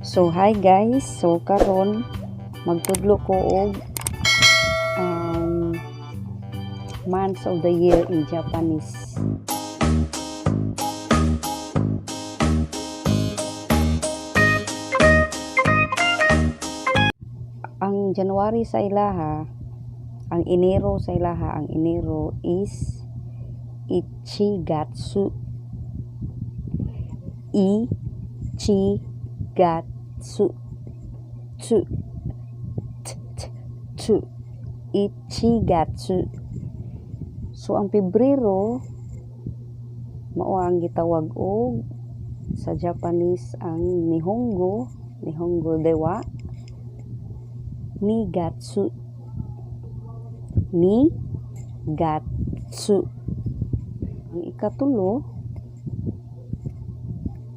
So hi guys, so karon magtudlo ko og months of the year in Japanese. Ang January sa ilaha, ang Enero sa ilaha, ang Enero is Ichigatsu. Ichigatsu. Tsu. T, t, tsu. Ichigatsu. So ang Pebrero mao ang gitawag og sa Japanese ang Nihongo, Nihongo dewa Nigatsu. Ni gatsu. Ang ikatulo,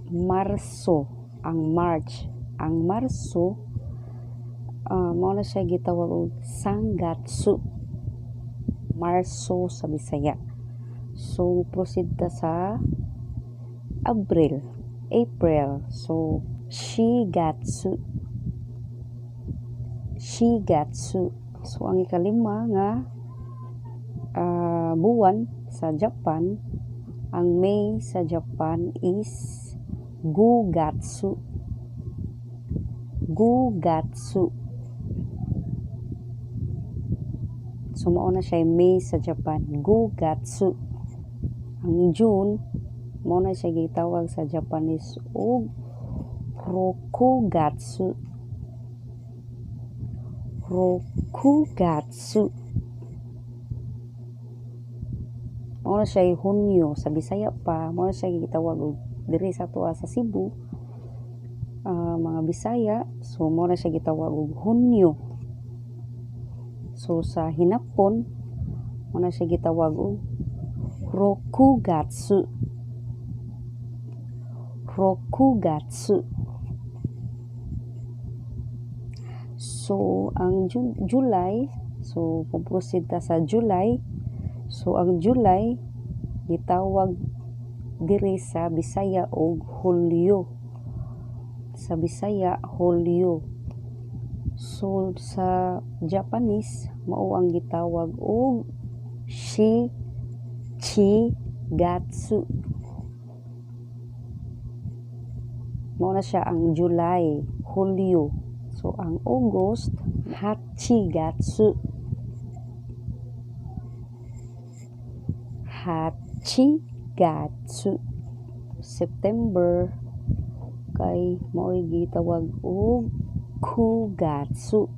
Marso, ang March. Ang Marso mao na siya gitawag og Sangatsu. Marso sa Bisaya. So proceed ta sa Abril, April. So Shigatsu. Shigatsu. So ang ikalima nga buwan sa Japan, ang May sa Japan is Gugatsu. Gugatsu. So mao na siya May sa Japan, Gugatsu. Ang June mao na siya gitawag sa Japanese og Rokugatsu. Rokugatsu. Mao na siya Hunyo sa Bisaya pa, mao na siya gitawag og diri sa atoa sa Cebu, mga Bisaya, so mao na siya gitawag og Hunyo. So sa Hinapon mao na siya gitawag og Rokugatsu. Rokugatsu. So ang July, so proceed ta sa July. So ang July gitawag diri sa Bisaya og Hulyo. Sa Bisaya, Hulyo. So sa Japanese mao ang gitawag og Shichigatsu. Mao na siya ang July, Hulyo. So ang August, Hachigatsu. Hachigatsu. September kay mao'y gitawag og Kugatsu.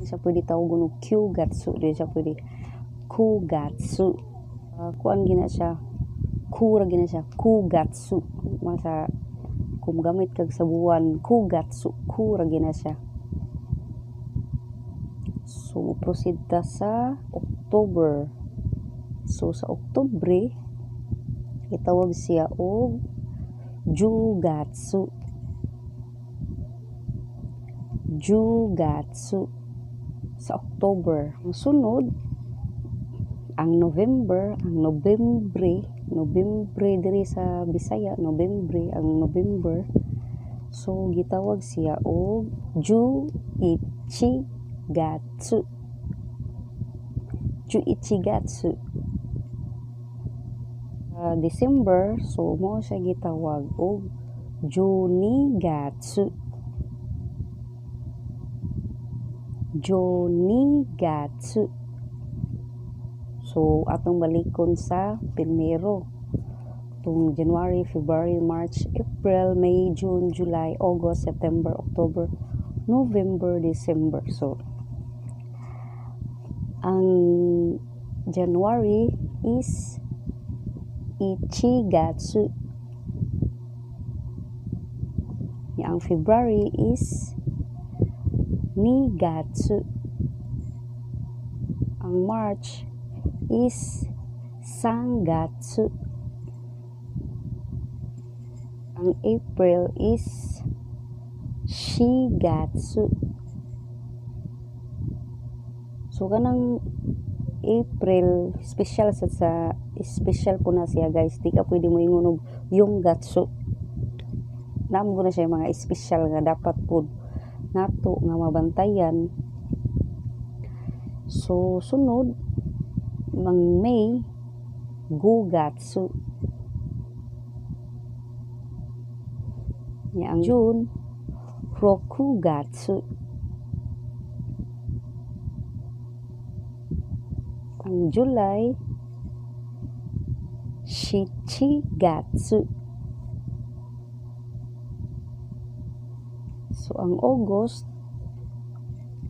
Di siya pwede tawagon og Kyugatsu, di siya pwede Kugatsu. Kuan gina siya, ku ra gina siya, Kugatsu. Masa kung gamit kag sa buwan, Kugatsu, ku ra gina siya. So proceed ta sa October. So sa Oktubre gitawag siya og Jugatsu. Jugatsu sa October. Ang sunod, ang November, ang Nobyembre, Nobyembre diri sa Bisaya, Nobyembre, ang November. So gitawag siya og Juichigatsu. Juichigatsu. December, so mao siya gitawag og Junigatsu. Junigatsu. So atong balikon sa primero. Tung January, February, March, April, May, June, July, August, September, October, November, December. So ang January is Ichigatsu. Ang February is Nigatsu. Ang March is Sangatsu. Ang April is Shigatsu. So kanang April special sa special po na siya guys. Di ka pwede mo ingon og yung gatsu. Naa man na siya mga espesyal nga dapat pud nato nga mabantayan. So sunod mang May, Gugatsu. Nya ang June, Rokugatsu. Ang July, Shichigatsu. So ang August,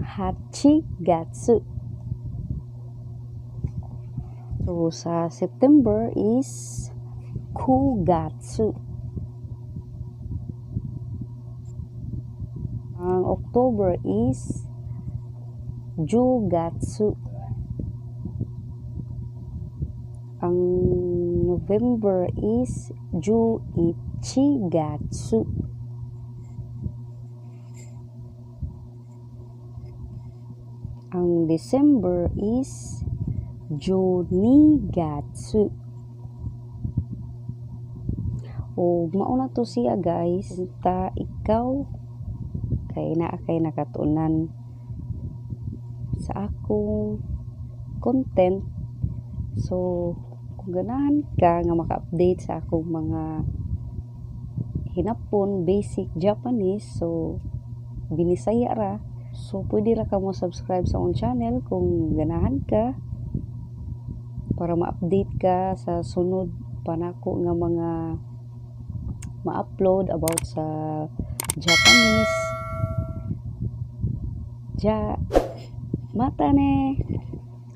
Hachigatsu. So sa September is Kugatsu. Ang October is Jugatsu. Ang November is Juichigatsu. Ang December is Junigatsu. O mao na to siya, guys. Ta ikaw kay naa kay nakatunan sa akong content. So kung ganahan ka nga maka-update sa akong mga hinapon, basic Japanese, so binisaya ra, so pwede ra ka mo subscribe sa akong channel kung ganahan ka para ma-update ka sa sunod pa nako nga mga ma-upload about sa Japanese. Ja, mata ne.